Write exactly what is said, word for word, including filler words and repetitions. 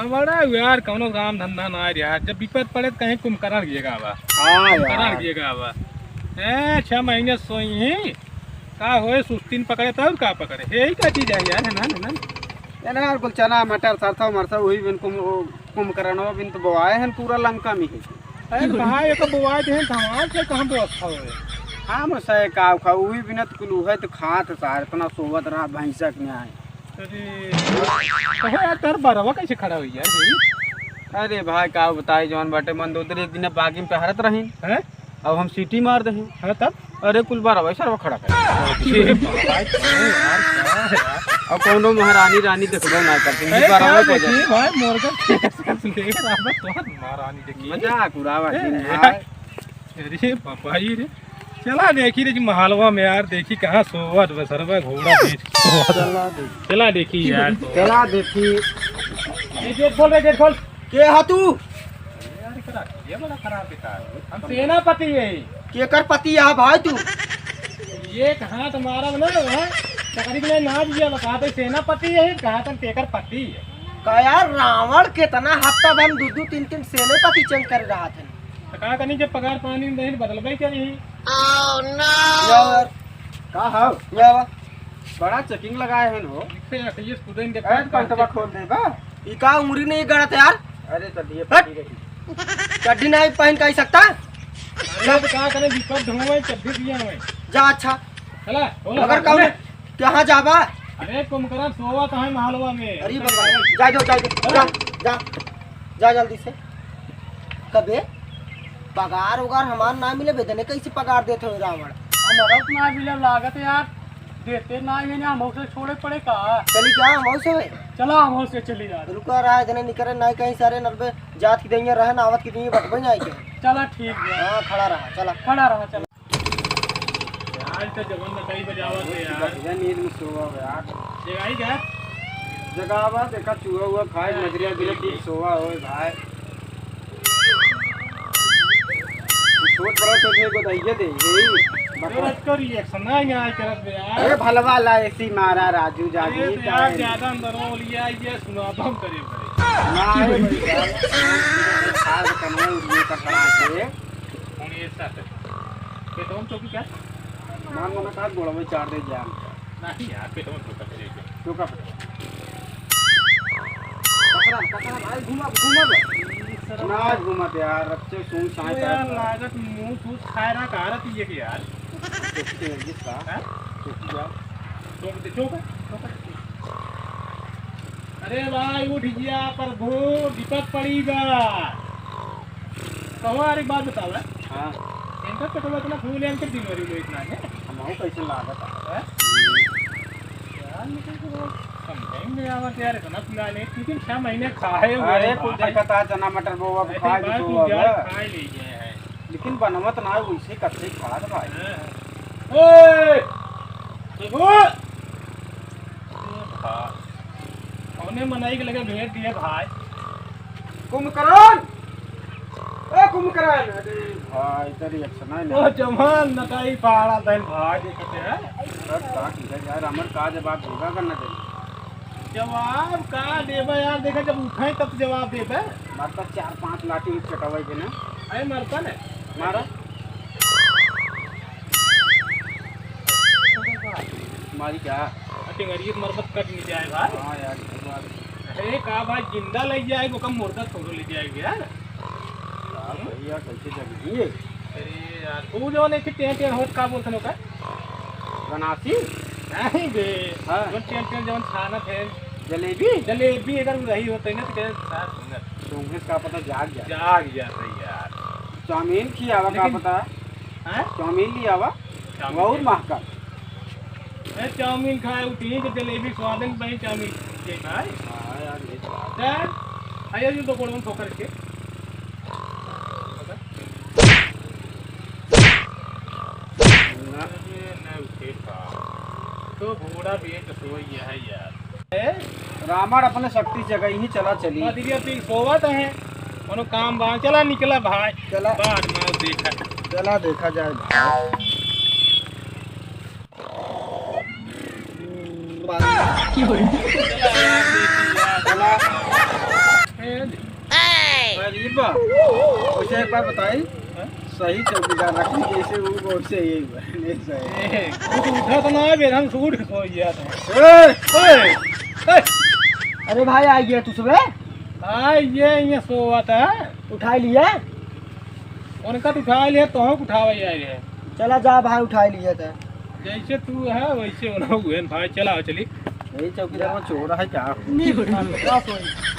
बड़ा यार, कौनो काम धंधा ना यार, जब विपद पड़े तो कहीं कुंभकर्ण गिएगा बा। हाँ यार। कुंभकर्ण गिएगा बा। ए, छह महीने सोई ही, का होए, सुस्तीन पकड़े तब का पकड़े, यही का चीज है यार, है ना, है ना? ये ना यार, कुल चना, मटर, सरसों, मरसों, वही बिन कुम-, वो कुंभकर्णवा बिन तो बोआए हैं पूरा लंका में ही। अरे तो भाई, ये तो बोआए थे, धान से कहाँ व्यवस्था होए? हम सहे का खा, वही बिना तो कुल उहे तो खात सार, इतना सोवत रहा भैंसक में आए। अरे, कहे यार, तोर बरवा कैसे खड़ा हुई यार, भाई? अरे भाई, का बताई, जौन बाटे मंदोदरी एक दिन बागी में टहरत रही। हैं? अब हम सीटी मार दही। हाँ, तब? अरे, कुल बरवा सरवा खड़ा कर। ये भाई, कौन यार, क्या है यार? अब कौनो महारानी रानी देखबे ना करते, अरे, बरवा क्या को देखी भाई, मुर्गा कैसे ले रहा है, तोहर महारानी देखी। मजाक उड़ावा ए, दिन यार। भाई। अरे बाबा, ये रे, चला देखी रे जी, महलवा में यार, देखी कहाँ सोवत बसरवा घोड़ा बेच के सोवत। चला देखी। चला देखी यार। चला देखी। ये गेट खोल रे, गेट खोल। के हा तू? यार, एकरा ये बड़ा खराब बेकार है। हम सेनापति है। केकर पति है भाई तू? एक हाथ मारब ना, हाँ? तकरीब में ना दिया, बता दे, सेनापति है, कहा तन केकर पति है। का यार, रावण कितना हफ्ता भर दू दू तीन तीन सेनापति चेंज कर रहा था। तो का कनी, जब पगार पानी नहीं बदलबे करी। Oh, no! यार, का हाल? यार, बड़ा चेकिंग लगाए हैं हो। इसे अखिए स्टूडेंट के ए, पैंट पैंटवा खोल दे बा। ई का उंगली नहीं गड़त यार? अरे, चड्डी हट। पकड़ी रही। चड्डी नहीं पहन के आई सकता? अरे, तो का करे, विपद ढोवे, चड्डी दिया हमें। जा, अच्छा। चला, बोला, अगर बोला। कहूँ, कहाँ जाबा? अरे, कुंभकर्ण सोवा तो है महलवा में। अरे बाबा, जा, जा, जा, जा, जा, जा, जा जल्दी से। कबे पगार उगार हमार ना मिले, बेदने कैसे पगार देत हो रावण? हमारा तो ना मिले लागत यार, देते ना ही ना, हमसे छोड़े पड़े का? चली क्या हमसे? चला, हमसे चली यार। रुका रहा, इतने निकरे ना कहीं सारे नरबे जात की दइया रहे ना, आवत की दइया बटबे ना के। चला ठीक है। हाँ, खड़ा रहा, चला। खड़ा रहा, चला। यार, तो जवन नटाई बजावत है यार। बढ़िया नींद में सोवा हो यार। जगाई क्या? जगावा, देखा चूहा हुआ खाए, हाँ, मजरिया बिना ठीक, ठीक ठीक। सोवा होए भाई। छोट बड़ा तो थे, बताइए दे, यही बता। अरे, इसका रिएक्शन ना यहाँ करत बे यार। अरे, भलवा ला एसी मारा, राजू जागी अरे, तो यार, टाइम। ज्यादा अंदर हो लिया, ये सुना दो हम करे, करे। ना, अरे, भाई, यार, खास कमाई उड़िए का करा के। कौन ये साथ है? पेटवा में चौकी क्या? मान लो ना, का गोड़वा चार दे जान। नहीं यार, पेटवा में चौका तेरे को। चौका पेटवा। कसरा, कसरा भाई, घुमा, घुमा बे। ई सरवा। ना घुमा दे यार, अच्छे सुन साए अरे यार, साए। लागत मुंह फूस खाए ना, कहा रहती है कि यार। चौकी दे, जिसका। हैं? चौकी दे। चौक दे, चौक, चौक। अरे भाई, उठ गया प्रभु, विपद पड़ी बा। कहो यार, एक बात बताओ यार। हाँ। इनका पेट्रोल इतना फूल है, इनके डिलीवरी में इतना है। हमहू कैसे लागत है? हैं? यार, लेकिन तो समझे ही नहीं आवत यार, इतना फुला ले, तीन छह महीने खाए हुए अरे, हैं कुछ भाई। देखता चना मटर बोवा, अरे खाए भाई, भी तू बोवा यार बा। खाए ले गए हैं। लेकिन बनवत ना, वैसे कच्चे खात भाई। हाँ। ओए! देखो! ए भाई, कौने मनई के लगे भेज दिए भाई? कुंभकर्ण! ए कुंभकर्ण! अरे भाई, इधर ही अच्छा नहीं ओ ना। जवान नटाई पहाड़ा तैन भाई देखते हैं। अरे का किया यार, हमर का जवाब देगा करना चाहिए। जवाब का देबे यार, देखा जब उठाई तब जवाब देबे। मारता चार पांच लाठी में चटवाई देना। अरे मरता ने। मारा। मारी क्या? टेंगरिए से मरबत कट नहीं जाए भाई। हाँ यार, ये बात। अरे का भाई, जिंदा ले जाए, वो कम मुर्दा थोड़ो ले जाए यार। यार भैया, कैसे जल्दी है? अरे यार, तू जो नहीं कि टें टें होत का बोलत नोका? गनासी? नहीं बे। हाँ। जो टें टें जवन छानत है। जलेबी? जलेबी अगर रही होते ना तो क्या सार सुंदर। तो उन्हें का पता जाग जाए। जाग जाते यार। चाउमीन खियावा का लेकिन पता? हैं? चाउमीन लियावा। चाउमीन बहुत ले। महका। ए, चाउमीन खाए उठी तो जलेबी स्वादन बनी चाउमीन के खाए। हाँ यार, ये तो बात। यार, आइए जी तो गोड़ में ठोकर के। ना। अरे, ना उठे का। तो घोड़ा बेच सोई है यार। ए? रावण अपने शक्ति जगह ही चला चली। अदिगे पी सोवत है। कोनो काम बा, चला निकला भाई। चला। बाद में देखा। चला देखा जाए भाई। हम्म, बात। चला। ए, अरे बा, वैसे एक बात बताई, हाँ? सही चौकीदार रखी, जैसे वो वैसे ही है, नहीं सही। ए, तू तो उठा तो ना है, बेरहम से उठ के सो गया था। ए! ए! ए! अरे भाई, आ गया तू सुबह? आ, ये, ये सोवत है। उठा लिया? उनका तो उठा लिया, तो हम उठावा यार ये। चला जा भाई, उठा लिया था। जैसे तू है, वैसे उन्हों हुए हैं भाई, चला चली। यही चौकीदार में चोर है क्या? नहीं, बस वही।